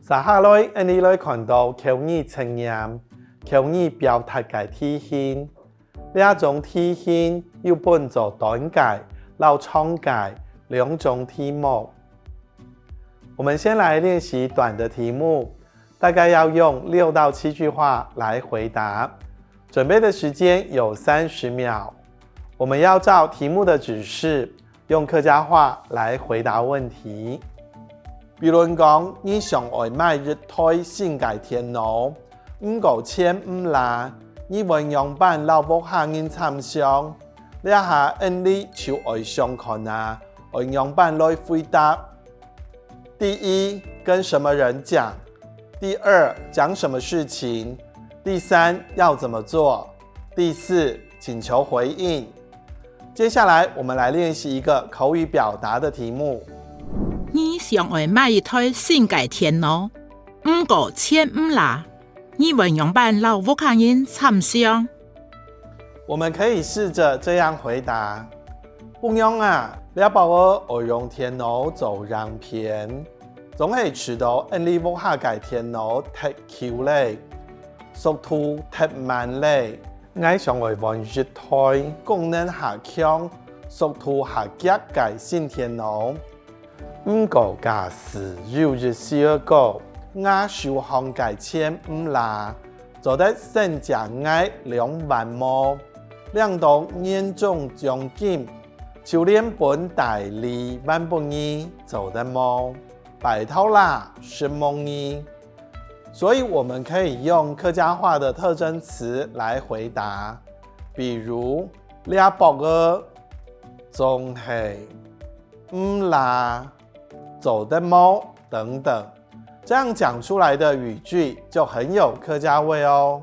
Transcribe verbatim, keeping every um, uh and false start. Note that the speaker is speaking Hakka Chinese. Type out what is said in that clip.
接下來，𠊎俚來看到口語測驗，口語表達个題型。這種題型又分做短个摎長个兩種題目。我們先來練習短的題目，大概要用六到七句話來回答。準備的時間有三十秒。我們要照題目的指示，用客家話來回答問題。比論講，你想愛買一台新个電腦，毋過錢毋罅，你會仰般摎屋下人參詳？這下𠊎俚就愛想看啊，愛仰般來回答。第一，跟什麼人講？第二，講什麼事情？第三，要怎麼做？第四，請求回應。接下來，我們來練習一個口語表達的題目。你想愛買一台新个電腦，毋過錢毋罅，你會仰般摎屋下人參詳？我們可以試著這樣回答：「餔娘啊，這駁仔愛用電腦做影片，總係試著𠊎俚屋下个電腦忒舊咧，速度忒慢咧。𠊎想愛換一台功能較強、速度較遽个新電腦。毋過假使有一時仔講，吾手項个錢毋罅，做得先借𠊎兩萬無？領著年終獎金，就連本帶利還分你，做得無？拜託啦，承蒙你。」所以我們可以用客家話的特徵詞來回答，比如這駁仔、總係、毋罅、做得無等等。這樣講出來的語句就很有客家味哦。